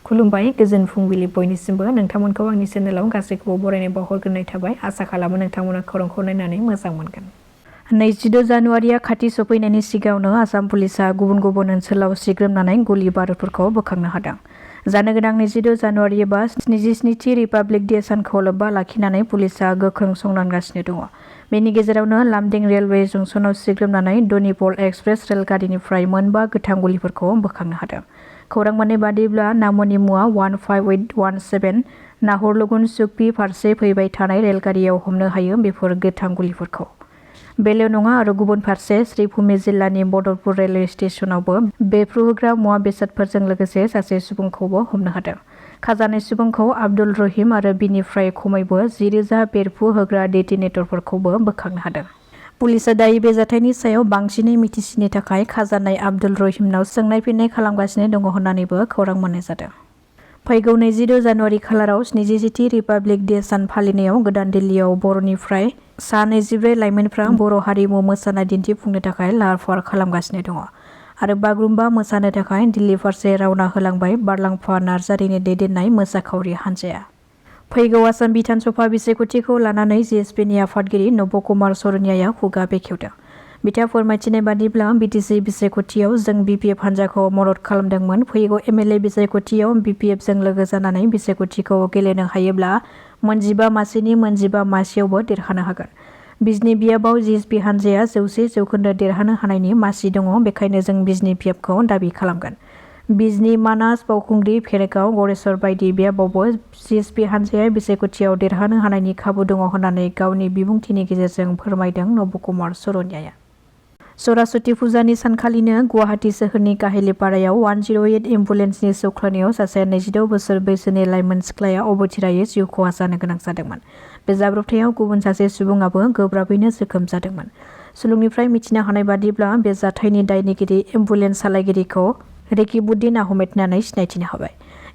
खुलुमबाय गोजोन फुंबिलि बयनिसिमबो नोंथांमोनखौ आंनि चेनेलाव गासैखौबो बरायनाय बावहरग्रोनाय थाबाय आसा खालामो नोंथांमोना खौरांखौ नायनानै मोजां मोनगोन 26 जानुवारिया खाथि सफैनायनि सिगाङावनो आसाम पुलिसा गुबुन गुबुन ओनसोलाव सिग्रोमनानै गुलि बारुदफोरखौ बोखांनो हादों जानो गोनां 26 जानुवारि एबा 77थि रिपाब्लिक डे सानखौ लोब्बा लाखिनानै पुलिसा गोख्रों संदानगासिनो दङ बेनि गेजेरावनो लामदिं रेलवे जंक्शनाव सिग्रोमनानै डनिपल एक्सप्रेस रेलगारिनिफ्राय मोनबा गोथां गुलिफोरखौ बोखांनो हादों खौरां मोननाय बादिब्ला नामनि मुवा 15817 नाहरलुगुन सुकपि फारसे फैबाय थानाय रेलगारियाव हमनो हायो बेफोर गोथां गुलिफोरखौ बेल' नङा आरो गुबुन फारसे श्रीभूमि जिल्लानि बदरपुर रेलवे स्टेशनावबो बेफ्रुहोग्रा मुवा बेसादफोरजों लोगोसे सासे सुबुंखौबो हमनो हादों खाजानाय सुबुंखौ आब्दुल रहिम आरो बिनिफ्राय खमैबो 10,000 बेरफ्रुहोग्रा डेटिनेटरफोरखौबो बोखांनो हादों पुलिसा दायो बे जाथायनि सायाव बांसिनै मिथिसिनो थाखाय खाजानाय आब्दुल रहिमनाव सोंनाय फिन्नाय खालामगासिनो दङ होननानैबो खौरां मोननाय जादों फैगौ 26 जानुवारि खालाराव 77थि रिपाब्लिक डे सान फालिनायाव गोदान दिल्लीयाव बर'निफ्राय सा 24 लाइमोनफ्रा बर' हारिमु मोसानाय दिन्थिफुंनो थाखाय लाहार-फाहार खालामगासिनो दङ आरो बागुरुम्बा मोसानो थाखाय दिल्ली फारसे रावना होलांबाय बारलांफा नार्जारिनि दैदेननाय मोसाखावरि हान्जाया फैगौ आसाम बिधान सभा बिसायख'थिखौ लानानै जिएसपिनि आफादगिरि नब कुमार सरनियाया खुगा बेखेवदों बिथाङा फोरमायथिनाय बादिब्ला बिटिसि बिसायख'थियाव जों बिपिएफ हान्जाखौ मदद खालामदोंमोन फैगौ एमएलए बिसायख'थियाव बिपिएफजों लोगो जानानै बिसायख'थिखौ गेलेनो हायोब्ला 15 मासिनि 15 मासियावबो देरहानो हागोन बिजनि बियाबाव जिएसपि हान्जाया 100% देरहानो हानायनि मासि दङ बेखायनो जों बिजनि बियाबखौ दाबि खालामगोन बिजनि मानास बावखुंग्रि भेरगाव गरेस्वर बायदि बियाबावबो जिएसपि हान्जाया बिसायख'थियाव देरहानो हानायनि खाबु दङ होननानै गावनि बिबुंथिनि गेजेरजों फोरमायदों नब कुमार सरनियाया सरासति फुजानि सानखालिनो गुवाहाटी सोहोरनि काहिलिपारायाव 108 एम्बुलेन्सनि सौख्लायनायाव सासे 26 बोसोर बैसोनि लाइमोन सिख्लाया अबथिरायै जिउ खहा जानो गोनां जादोंमोन बे जाब्रबथायाव गुबुन सासे सुबुङाबो गोब्राबैनो जोखोम जादोंमोन सुलुंनिफ्राय मिथिनो हानाय बादिब्ला बे जाथायनि दायनिगिरि एम्बुलेन्स सालायगिरिखौ रेकिबुद्दिन आहमेद होननानै सिनायथिनो हाबाय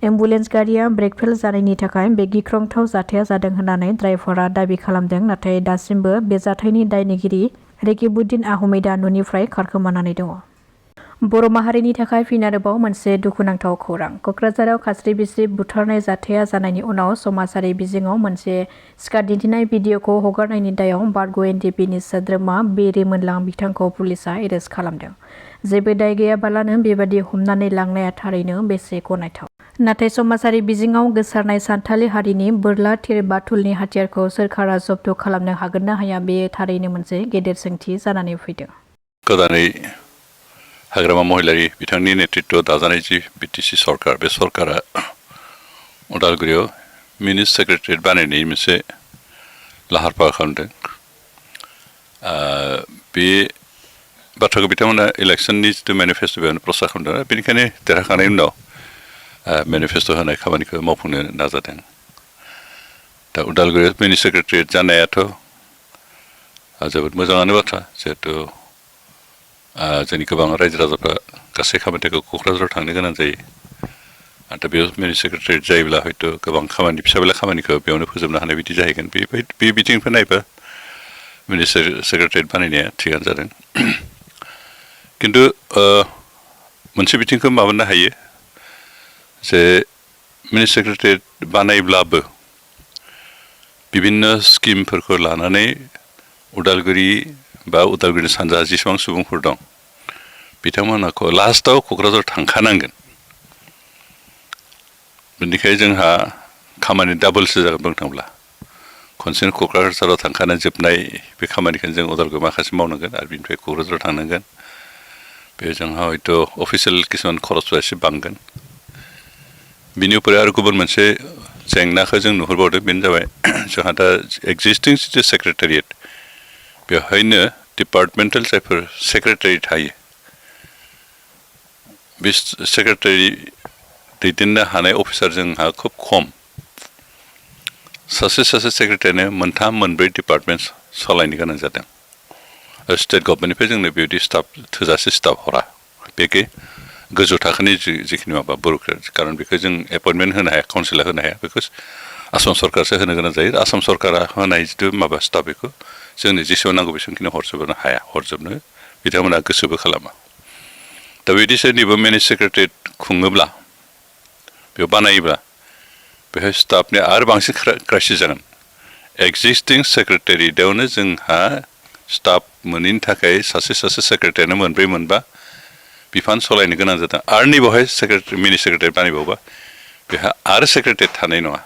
एम्बुलेन्स गारिया ब्रेक फेल जानायनि थाखाय बे गिख्रंथाव जाथाया जादों होननानै ड्राइभारआ दाबि खालामदों नाथाय दासिमबो बे जाथायनि दायनिगिरि रेकिबुद्दिन आहमेदा न'निफ्राय खारखोमानानै दङ बर' माहारिनि थाखाय फिन आरोबाव मोनसे दुखुनांथाव खौरां क'क्राझाराव खास्रि बिस्रि बुथारनाय जाथाया जानायनि उनाव समाजारि बिजोङाव मोनसे सिखार दिन्थिनाय भिडिअ'खौ हगारनायनि दायाव बारग' एनडिपिनि सोद्रोमा बेरिमोनलां बिथांखौ पुलिसा एरेस्ट खालामदों जेबो दाय गैयाबालानो बेबादि हमनानै लांनाया थारैनो बेसे गनायथाव नाथाय समाजारि बिजोङाव गोसारनाय सानथालि हारिनि बोरला थिर बाथुलनि हाथियारखौ सोरखारा जब्द खालामनो हागोन ना हाया बेयो थारैनो मोनसे गेदेर सोंथि जानानै फैदों गोदानै हाग्रामा महिलारि बिथांनि नेतृत्व दाजानाय जि बिटिसि सरकार बे सरकारा उदालगुरियाव मिनि सेक्रेटारियेट बानायनायनि मोनसे लाहार फाहार खालामदों बे बाथ्राखौ बिथांमोना इलेक्सननि जिथु मेनिफेस्ट' बेयावनो प्रसार खालामदों बेनिखायनो देरहाखांनायनि उनाव मेनिफेस्ट' होनाय खामानिखौ मावफुंनो नाजादों दा उदालगुरियाव मिनि सेक्रेटारियेट जानायाथ' जोबोद मोजाङानो बाथ्रा जिहेतु जोंनि गोबां रायजो राजाफ्रा गासै खामानिखौ क'क्राझाराव थांनो गोनां जायो दा बेयाव मिनि सेक्रेटारियेट जायोब्ला हयथ' गोबां खामानि फिसा बेला खामानिखौ बेयावनो फोजोबनो हानाय बिदि जाहैगोन बे बिथिंनिफ्राय नायबा मिनि सेक्रेटारियेट बानायनाया थिगानो जादों खिन्थु मोनसे बिथिंखौ माबानो हायो जे मिनि सेक्रेटारियेट बानायब्लाबो बिभिन्न स्किमफोरखौ लानानै उदालगुरि बा उदालगुरिनि सानजा जेसेबां सुबुंफोर दं बिथांमोनखौ लास्टआव क'क्राझार थांखानांगोन बेनिखायनो जोंहा खामानि डाबलसो जागोन बुंनो थांब्ला खनसेनो क'क्राझाराव थांखानाय जोबनाय बे खामानिखौनो जों उदालगुरियाव माखासे मावनांगोन आरो बिनिफ्राय क'क्राझाराव थांनांगोन बे जोंहा हयथ' अफिसियेल किसुमान खरसफ्रा एसे बांगोन बिनि उपर आरो गुबुन मोनसे जेंनाखौ जों नुहुरबावदों बेनो जाबाय जोंहा दा एक्जिस्टिं जिथु सेक्रेटारियेट बेवहायनो डिपार्टमेन्टेल जायफोर सेक्रेटारि थायो बे सेक्रेटारि दैदेननो हानाय अफिसार जोंहा खुब खम सासे सेक्रेटारिनो 3-4 डिपार्टमेन्ट सालायनो गोनां जादों स्टेट गभर्नमेन्टनिफ्राय जोंनो बेबायदि स्टाफ थोजासे स्टाफ हरा बेखौ गोजौ थाखोनि जिखिनि माबा ब्युरोक्रेट खारन बेखौ जों एपइन्टमेन्ट होनो हाया काउन्सिला होनो हाया बेखौ आसाम सरकारसो होनो गोनां जायो आसाम सरकारा होनाय जिथु माबा स्टाफ बेखौ जोंनो जेसेबां नांगौ बेसेबांखिनि हरजोबनो हाया हरजोबनो बिथांमोना गोसोबो खालामा दा बिदि सोरनिबा मिनि सेक्रेटारियेट खुङोब्ला बेयाव बानायोब्ला बेहाय स्टाफनि आरो बांसिन क्राइसिस जागोन एक्जिस्टिं सेक्रेटारियावनो जोंहा स्टाफ मोनैनि थाखाय सासे सेक्रेटारियानो मोनब्रै मोनबा बिफान सालायनो गोनां जादों आरो नैबावहाय मिनि सेक्रेटारि बानायबावबा बेहा आरो सेक्रेटारि थानाय नङा